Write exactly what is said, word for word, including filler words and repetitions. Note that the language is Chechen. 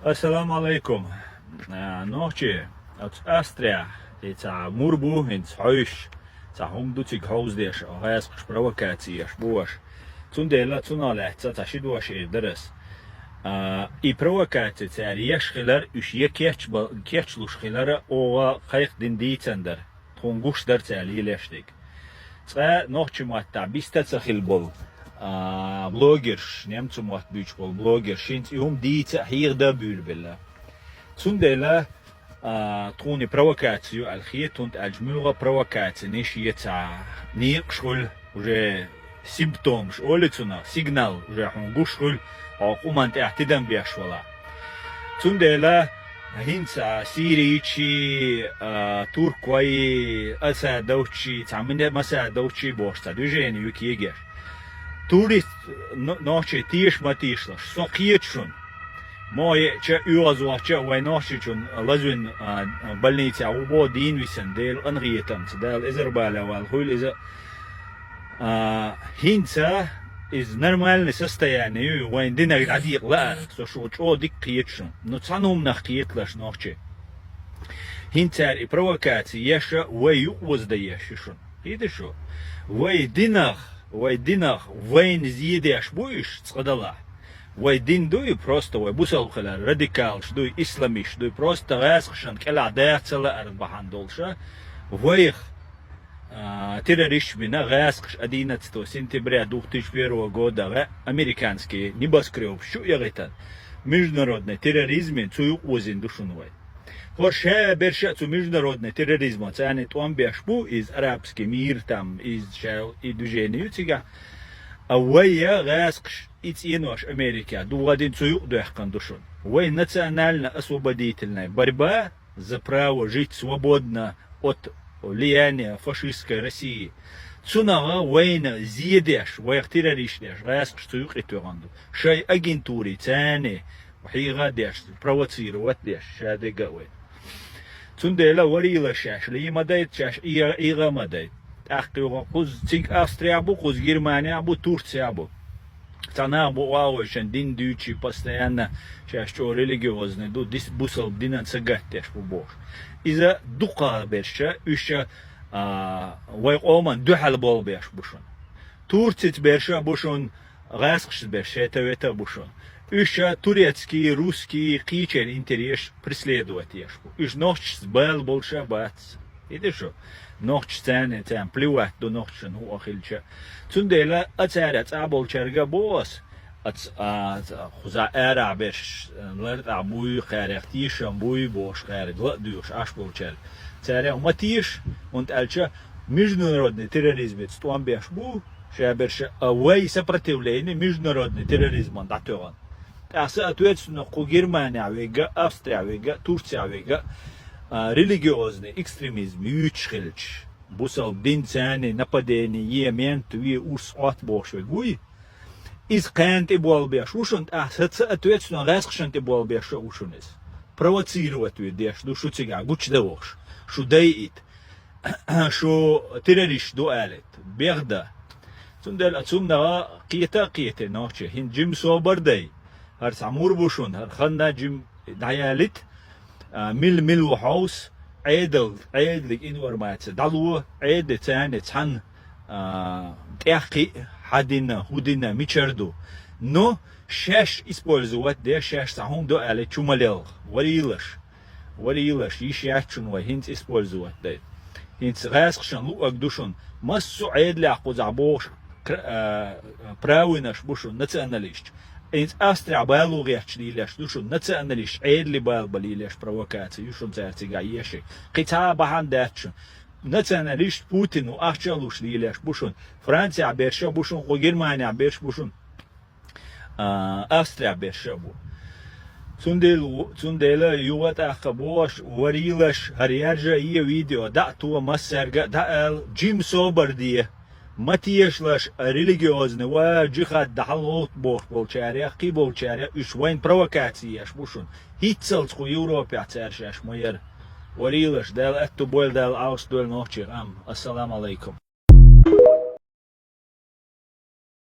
Ассаламу алайкум. А, нохчи, оцу Австрия, и цхьа мур бу, хӀинца хьовсуш, цхьа хӀума ду цига хьовзадеш, гӀаскхаш провокаци еш бу аша. Цундела цунах лаьцна цхьа ши дош эр дара ас. А, и провокаци цара еш хилар, уьш е кечба-, кечлуш хилара, оха кхайкхадина дийцан дара. Тхуна гуш дара цара лелаш дерг. Цкъа нохчи маттахь биста ца хила болу, а, блогерш, немцу мотт буьйцуш болу блогерш, хӀинца и хӀума дийца а, хьехадан а буьйлабелла. Цундела, а, тхуна и провокаци ю аьлла хета, хӀунда аьлча муьлхха а провокаци ниш е ца некъаш хуьлу, уже симптомаш олу цунах, сигнал уже хьуна гуш хуьлу, хьо къуман тӀехь тидам беш вала. Цундела хӀинца сирийчий, а, туркой, асадовчий, цхьа мина-, масадовчий бохуш цхьа движение ю кегеш. Турист но-, нохчий теша ма тешалаш, со кхета шуна. Мо еъча, оьгӀазвахча, вайн нохчичун лазвина, а, больницехь ву боху дийна висина, Делан къинхетамца, Дала эзар бале вала хуьлу иза. А, хӀинца иза нормальный состояние ю, вайн динах дӀадекъа лаара, со шу чӀогӀа дика кхета шуна. Ну, цхьана хӀуманах кхеталаш нохчи. ХӀинца цара и провокаци еша, вай юкъаоза дан еш ю шуна. Кхетий шу? Вай динах, вай динах, вайна зе деш бу уьш цкъа далахь. Вай дин дуй, просто вай бусалба хилар, радикалаш дуй, исламиш дуй, просто гӀаскхашна кӀелахь дацала ара бахьана долуша, вайх, а, террористаш бина гӀаскхаш одиннадцатого сентября две тысячи первого года гӀа американский небоскрёбаш чу эгӀитан. Международный терроризмин цу юкъаозина ду шуна вай. ХӀора ша берша а цу международный терроризма царна тӀом беш бу, иза арабский мир там, иза ша и движение ю цигахь. А вай я гӀаскхаш и цӀенош Америка, дугӀа дин цу юкъа доьхкан ду шуна. Вай национально-освободительная борьба за право жить свободно от влияния фашистской России. ЦунагӀа вайна зе деш, вайх террорист деш, гӀаскхаш цу юкъа тоьгӀан ду. Шай агентури царна хьийга а деш, провоцировать деш, ша дега а вай. Цундела варийла шаьш, лий ма дайта шаьш, Ӏе-, ӀийгӀа ма дайта. ТӀаккха юха кхуза цига Австрия бу, кхуза Германия бу, Турция бу. Цхьа нах бу оагӀуьйшан дин дуьйцучий постоянно шаьш чӀогӀа религиозный ду, дис-, бусалба динан сагатдеш бу бохуш. Иза дукхагӀа берша, уьш, а, вай къоман дуьхьал болу беш бу шуна. Турцица берша бу шуна, гӀаскхашца берша шета вета бу шуна. Уьш турецкий, русский, кхечеран интерес преследовать еш бу. Уьш нохчашца бала болуша бац. Иди шу, нохчашца царна, царна плевать ду нохчашна хӀуъа хилча. Цундела а цара цӀа болчаьрга а боху ас, ац-, а, ц-, кхуза арахь берш, лартӀахь буй, кхарех тешам буй, бохуш кхарех ла а дуьйхуш Ӏаш болчаьрга. Царех ма теша, хӀунда аьлча международный терроризмица тӀом беш бу, ша берша, а вай сопротивление международный терроризман дӀатоьгӀан. ТӀаккха соответственно кху Германехь вега, Австрехь вега, Турцехь вега, а, религиозный экстремизм юьйцуш хилча, бусалба дин царна нападение е, мент ве, урс Ӏотта бохуш вега вуй. Иза кхарна тӀе болла беш ву шуна, тӀаккха соответственно гӀаскхашна тӀе болла беш а ву шуна иза. Провоцировать ве деш ду шу цигахь гучудан вохуш. Шу дайийта. Шу террорист ду алийта. Бех дан. Цундела цунна кхета а кхете нохчи. ХӀинца жима собар дай. ХӀара цхьа мур бу шуна, хӀара ханна жима дӀаялийта. А, мила-мила ву хьовса, Ӏедал, Ӏедалиг информация дӀало, Ӏеда царна цхьанна, а, тӀехкхиъ, хьан дина, хӀун дина, мичара ду. Но шаьш использовать де, шаьш цхьа хӀума до аьлла, чу ма лелха. Варийлаш. Варийлаш, йиш яц шуна вай, хӀинца использовать дай. ХӀинца гӀаскхашна луъург ду шуна. Массо а Ӏедалехь кхузахь бохуш, кр-, а, правинаш бу шуна, националисташ. ХӀинца Австрехь бало гӀерташ лелаш ду шуна, националисташ Ӏедале бала бан лелаш провокаци ю шуна цара цигахь еши. Кхин цхьа а бахьана дац шуна. Националисташ Путин ву ахча а луш лелаш бу шуна. Францехь берша а бу шуна, кху Германехь берш а бу шуна. А, Австрехь берша а бу. Цундела, цундела юха тӀаккха бохуш, варийлаш, хӀара яржа а е видео, дӀа а то, массаьрга а дӀаала, жима собар де. Ма тешалаш, религиозный ва джихад дахьал гӀовт бохуш болчарех, кхин болчарех, уьш вайн провокаци еш бу шуна. ХӀинццалц кху Европехь цара шаьш ма яра. Варийлаш, Дала аьтту бойла, Дала Ӏалаш дойла нохчех, ам. Ассаламу алайкум.